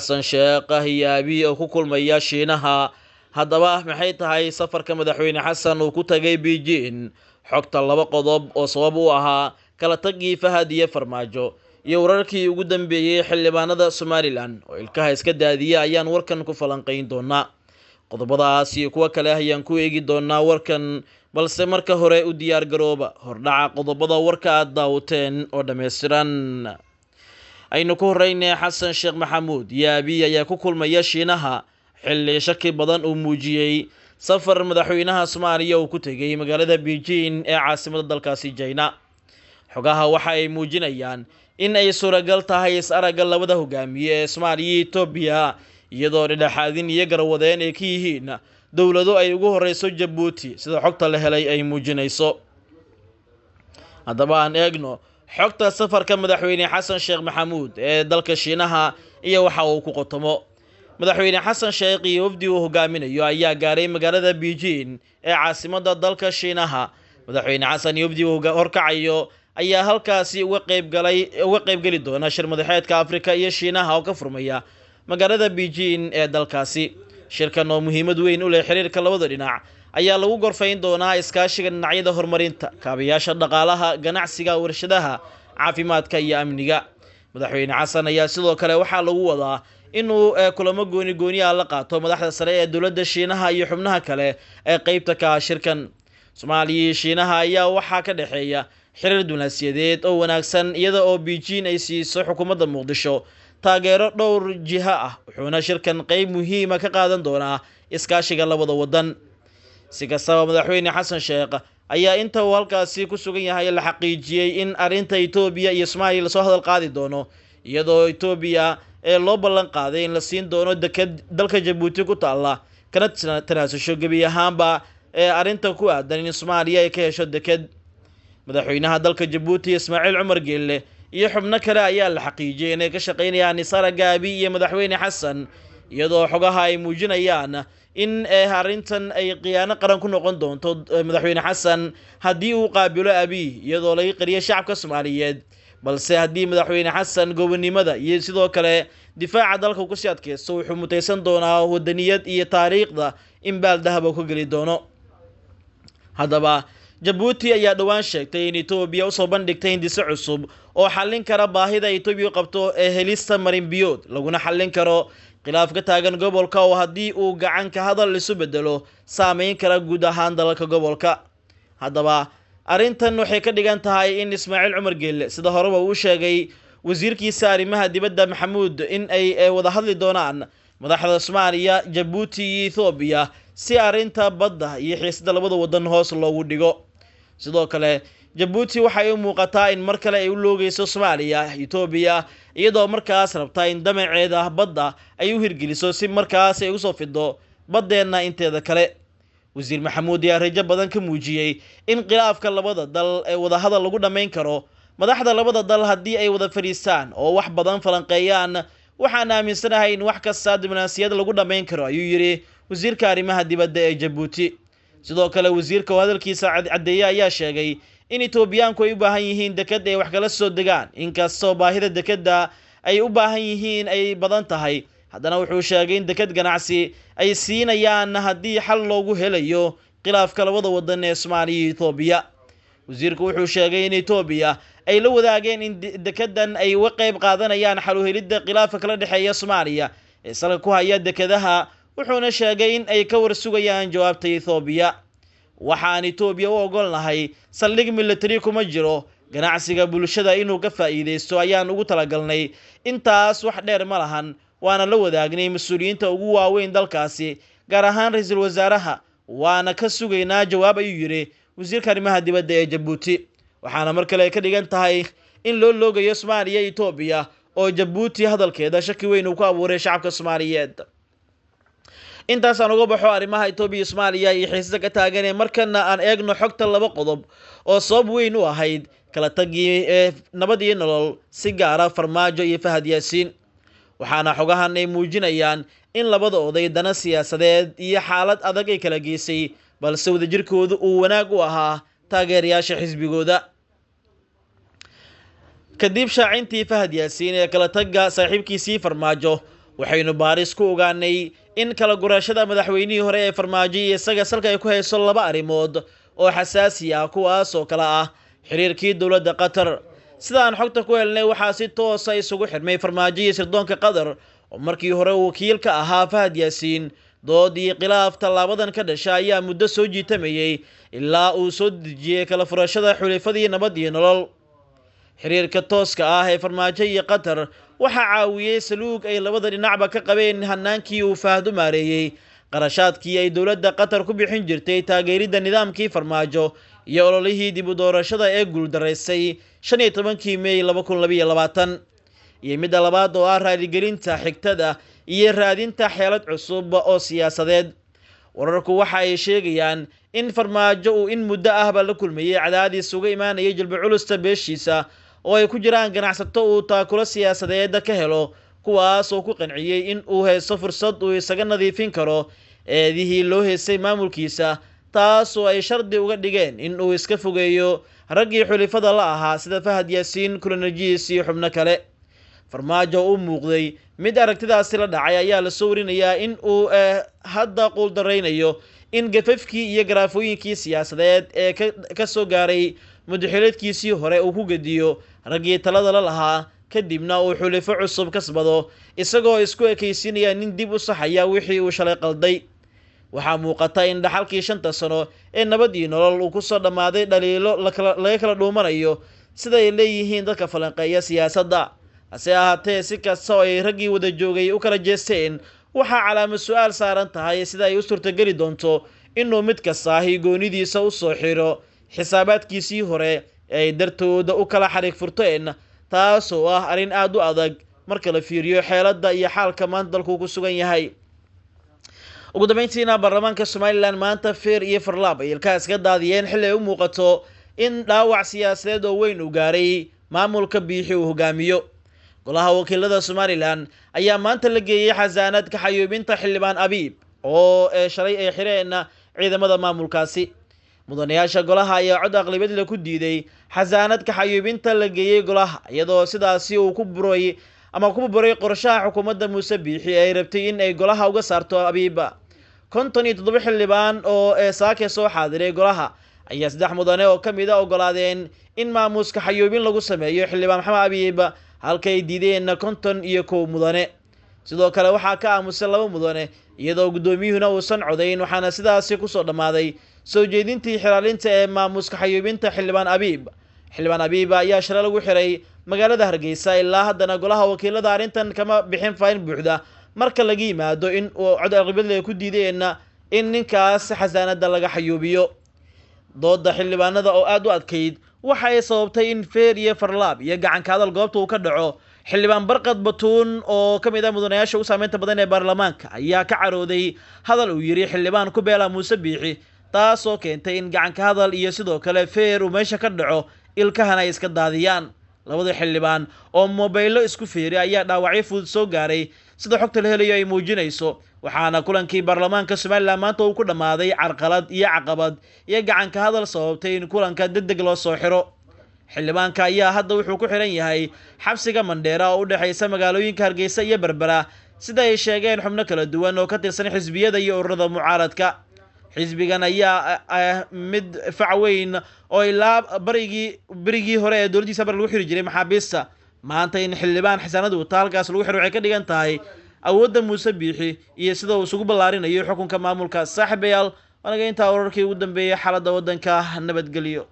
Xasan Sheekh iyo Abiy oo ku kulmaya Shiinaha. Haddaba maxay tahay safarka madaxweyne Xasan uu ku tagay Beijing? Xogta laba qodob oo sabab u ahaa kala tagii Fahad iyo Farmaajo iyo wararkii ugu dambeeyey xildhibaanada Somalilan oo ilkaha iska daadiya ayaan warkan ku falanqeyn doonaa. Qodobadaas iyo kuwo kale ayaan ku eegi doonaa warkan, balse marka hore u diyaar garooba hordhaca qodobada warka aad daawateen oo dhammaystiran. Aynu ku horeynay, Xasan Sheekh Maxamuud iyo Abiy ayaa ku kulmaya Shiinaha xilli shaki badan uu muujiyey safar madaxweynaha Soomaaliya uu ku tegay magaalada Beijing ee caasimada dalkaasi China. Xogaha waxa ay muujinayaan in ay suuragal tahay is-aragga labada hogaamiye ee Soomaaliya iyo Etoobiya, iyadoo dhedhexaadin iyo garwadeen ay ka yihiin dowlado ay ugu horeyso Jabuuti, sida xogta la helay ay muujinayso. Haddaba aan eegno xogta safarka madaxweyne Xasan Sheekh Maxamuud ee dalka Shiinaha iyo waxa uu ku qotomo. Madaxweyne Xasan Sheekh iyo wafdi uu hogaaminayo ayaa gaaray magaalada Beijing ee caasimada dalka Shiinaha. Madaxweyne Xasan iyo wafdi uu horkacayo ayaa halkaasi uga qaybgalay uga qaybgeli doona shir madaxeedka Afrika iyo Shiinaha oo ka furmaya magaalada Beijing ee dalkaasi. Shirkan oo muhiimad weyn u leh xiriirka labada dhinac ayaa lagu gorfayn doonaa iskaashiga dhinacyada horumarinta kaabayaasha dhaqaalaha, ganacsiga, warshadaha, caafimaadka iyo amniga. Madaxweyne Xasan ayaa sidoo kale waxaa lagu wadaa inuu kulamo gooni gooni ah la qaato madaxda sare ee dowladda Shiinaha iyo xubnaha kale ee qeybta ka ah shirkan. Soomaaliya iyo Shiinaha ayaa waxaa ka dhexeeya xiriir dunaasiyadeed oo wanaagsan, iyada oo Beijing ay siiso xukuumadda Muqdisho taageero dhowr jiha ah, wuxuuna shirkan qeyb muhiima ka qaadan doonaa iskaashiga labada wadan. Si kastaba, madaxweyne Xasan Sheekh ayaa inta uu halkaasi ku sugan yahay la xaqiijiyey in arrinta Etoobiya iyo Soomaaliya lasoo hadal qaadi doono, iyadoo Etoobiya ee loo ballan qaaday in la siin doono deked dalka Jabuuti ku taalla, kana tanaasusho gebi ahaanba ee arrinta ku aadan in Soomaaliya ay ka hesho deked. Madaxweynaha dalka Jabuuti Ismaaciil Cumar Geelle iyo xubno kale ayaa la xaqiijiyey inay ka shaqeynayaan isaragga Abiy iyo madaxweyne Xasan, iyadoo xogaha ay muujinayaan in arrintan ay khiyaano qaran ku noqon doonto madaxweyne Xasan haddii uu qaabilo Abiy, iyadoo laga qariyo shacabka Soomaaliyeed. Balse haddii madaxweyne Xasan gobonimada iyo sidoo kale difaaca dalka kusii adkeysto, wuxuu mutaysan doonaa wadaniyad iyo taariikhda in baal dahaba ka geli doono. Haddaba Jabuuti ayaa dhowaan sheegtay in Etoobiya usoo bandhigtay hindise cusub oo xallin kara baahida Etoobiya qabto ee helista marin biyood, laguna xallin karo khilaaf ka taagan gobolka oo haddii uu gacanka hadal isu bedelo saameyn kara guud ahaan dalalka gobolka. Haddaba arrintan waxay ka dhigan tahay in Ismaaciil Cumar Geelle, sida horeba uu sheegay wasiirkiisa arrimaha dibadda Maxamuud, in ay wada hadli doonaan madaxda Soomaaliya, Jabuuti iyo Ethoobiya si arrinta badda iyo xiisada labada wadan hoos loogu dhigo. Sidoo kale Jabuuti waxay u muuqataa in mar kale ay u loogeyso Soomaaliya Etoobiya, iyadoo markaas rabta in damaceeda badda ay u hirgeliso si markaas ay usoo fido baddeenna inteeda kale. Wasiir Maxamuud ayaa rajo badan ka muujiyey in khilaafka labada dal ee wadahadal lagu dhammayn karo madaxda labada dal haddii ay wada fadhiistaan oo wax badan falanqeeyaan. Waxaan aaminsanahay in wax kasta diblomaasiyad lagu dhammayn karo, ayuu yidhi wasiirka arrimaha dibadda ee Jabuuti. Sidoo kale wasiirka oo hadalkiisa caddeeye ayaa sheegay in Etoobiyaanku ay u baahan yihiin deked ay wax kala soo degaan, inkastoo baahida dekedda ay u baahan yihiin ay badan tahay. Haddana wuxuu sheegay in deked ganacsi ay siinayaan haddii xal loogu helayo khilaafka labada wadan ee Soomaaliya iyo Etoobiya. Wasiirku wuxuu sheegay in Etoobiya ay la wadaageen in dekedan ay uga qayb qaadanayaan xal u helidda khilaafka kala dhexeeya Soomaaliya ee salka ku haya dekedaha, wuxuuna sheegay in ay ka warsugayaan jawaabta Etoobiya. Waxaan Etoobiya u ogolnahay saldhig military kuma jiro, ganacsiga bulshada inuu ka faa'iideysto ayaan ugu talagalnay, intaas wax dheer ma lahan, waana la wadaagnay mas-uuliyiinta ugu waaweyn dalkaasi, gaar ahaan ra-iisul wasaaraha, waana ka sugaynaa jawaab, ayuu yidhi wasiirka arrimaha dibadda ee Jabuuti. Waxaana mar kale ay ka dhigan tahay in loo loogayo Soomaaliya Etoobiya oo Jabuuti hadalkeeda shaki weyn uu ku abuuray shacabka Soomaaliyeed. Intaas aan uga baxo arrimaha Etoobiya iyo Soomaaliya iyo xiisada ka taagan ee markana aan eegno xogta laba qodob oo sabab weyn u ahayd kala tagii ee nabad iyo nolol, si gaara Farmaajo iyo Fahad Yaasiin. Waxaana xogahan ay muujinayaan in labada oday dana siyaasadeed iyo xaalad adag ay kala geysay, balse wadajirkoodu uu wanaag u ahaa taageerayaasha xisbigooda. Kadib shaacintii Fahad Yaasiin ee kala tagga saaxiibkiisii Farmaajo, Waxaynu baaris ku ogaanay in kala gurashada madaxweynihii hore ee Farmaajo iyo isaga salka ay ku hayso laba arrimood oo xasaasi ah, kuwaas oo kale ah xiriirkii dowladda Qatar. Sida aan xogta ku helnay, waxaa si toosa isugu xirmay Farmaajo iyo sirdoonka Qatar oo markii hore wakiil ka ahaa Fahad Yaasiin. Dood iyo khilaaf tallaabadan ka dhasha ayaa muddo soo jiitamayay ilaa uu soo dejiyey kala furashada xulifadii Nabad iyo Nolol. Xiriirka tooska ah ee Farmaajo iyo Qatar waxaa caawiyey saluug ay labada dhinacba ka qabeen hanaankii uu Fahad u maareeyey qarashaadkii ay dowladda Qatar ku bixin jirtay taageeridda nidaamkii Farmaajo iyo ololihii dib u doorashada ee guuldaraysay 15-kii Mey 2022. Iyo midda labaad oo ah raaligelinta xigtada iyo raadinta xeelad cusub oo siyaasadeed. Wararku waxa ay sheegayaan in Farmaajo uu in muddo ahba la kulmayey cadaadis uga imaanayay jilba culusta beeshiisa oo ay ku jiraan ganacsato uu taakulo siyaasadeed ka helo, kuwaas oo ku qanciyey in uu haysto fursad uu isaga nadiifin karo eedihii loo heysay maamulkiisa, taasoo ay shardi uga dhigeen in uu iska fogeeyo raggii xulifada la ahaa sida Fahad Yaasiin, Kulanajiis iyo xubno kale. Farmaajo u muuqday mid aragtidaasi la dhacay ayaa lasoo warinayaa in uu hadda quuldaraynayo in gafafkii iyo garaafooyinkii siyaasadeed ee ka soo gaaray mudaxileedkiisii hore uu ku gediyo raggii talada la lahaa, kadibna uu xulifo cusub kasbado, isagoo isku ekaysiinaya nin dib u saxaya wixii uu shalay qalday. Waxaa muuqata in dhaxalkii 5ta sano ee Nabad iyo Nolol uu kusoo dhammaaday dhaliilo laga kala dhuumanayo, sida ay leeyihiin dadka falanqeeya siyaasadda. Hase ahaatee, si kasta oo ay raggii wada joogay u kala jeesteen, waxaa calaamad su-aal saaran tahay sida ay u suurtageli doonto inuu mid kastaahi goonidiisa u soo xiro xisaabaadkiisii hore ee ay dartooda u kala xariig furteen, taasoo ah arrin aada u adag marka la fiiriyo xeeladda iyo xaalka maanta dalku ku sugan yahay. Ugu dambeyntiina, baarlamaanka Somalilan maanta feer iyo farlaab ay ilkaha iska daadiyeen xilli ay u muuqato in dhaawac siyaasadeed oo weyn uu gaaray maamulka Biixi uu hogaamiyo. Golaha wakiilada Somalilan ayaa maanta la geeyey xasaanad kaxayuubinta xildhibaan Abiib oo shalay ay xireen ciidamada maamulkaasi. Mudanayaasha golaha ayaa cod aqlabiyadle ku diiday xasaanad kaxayuubinta la geeyey golaha, iyadoo sidaasi uu ku buray ama ku buray qorshaha xukuumadda Muuse Biixi ee ay rabtay in ay golaha uga saarto Abiiba. 57 xildhibaan oo saake soo xaadiray golaha ayaa 3 mudane oo ka mid a ogolaadeen in maamuuska xayuubin lagu sameeyo xildhibaan Maxamed Abiib, halkay diideen 51 mudane. Sidoo kale waxaa ka aamusay 2 mudane, iyadoo guddoomiyuhuna uusan codayn. Waxaana sidaasi kusoo dhammaaday soo jeedintii xilaalinta ee maamuuska xayuubinta xildhibaan Abiib. Xildhibaan Abiib ayaa shalay lagu xiray magaalada Hargeysa, ilaa haddana golaha wakiilada arrintan kama bixin faahin buuxda marka laga yimaado in uu cod aqlabiyadle ku diideen in ninkaas xasaanada laga xayuubiyo. Dooda xildhibaanada oo aada u adkayd waxa ay sababtay in feer iyo farlaab iyo gacanka hadal goobta uu ka dhaco. Xildhibaan Barqad Batuun oo ka mid ah mudanayaasha ugu saameynta badan ee baarlamaanka ayaa ka carooday hadal uu yidhi xildhibaan ku beela Muuse Biixi, taasoo keentay in gacanka hadal iyo sidoo kale feer uu meesha ka dhaco, ilkahana ay iska daadiyaan. Labada xildhibaan oo mobaylo isku feeray ayaa dhaawacyo fudud soo gaaray, sida xogta la helayo ay muujinayso. Waxaana kulankii baarlamaanka Somalilan maanta uu ku dhammaaday carqalad iyo caqabad iyo gacanka hadal sababtay in kulanka deg deg loo soo xiro. Xildhibaanka ayaa hadda wuxuu ku xiran yahay xabsiga Mandheera oo u dhexaysa magaalooyinka Hargeysa iyo Berbera, sida ay sheegeen xubno kala duwan oo ka tirsan xisbiyada iyo ururada mucaaradka. Xisbigan ayaa ah mid fac weyn oo ilaa barigii berigii hore ee dowladdiisa bar lagu xiri jiray maxaabiista. Maanta in xildhibaan xasaanad wata halkaas lagu xiro waxay ka dhigan tahay awoodda Muuse Biixi iyo sida uu isugu ballaarinayo xukunka maamulka. Saaxiibayaal, anaga intaa wararkii ugu dambeeyey xaaladda waddanka. Nabadgelyo.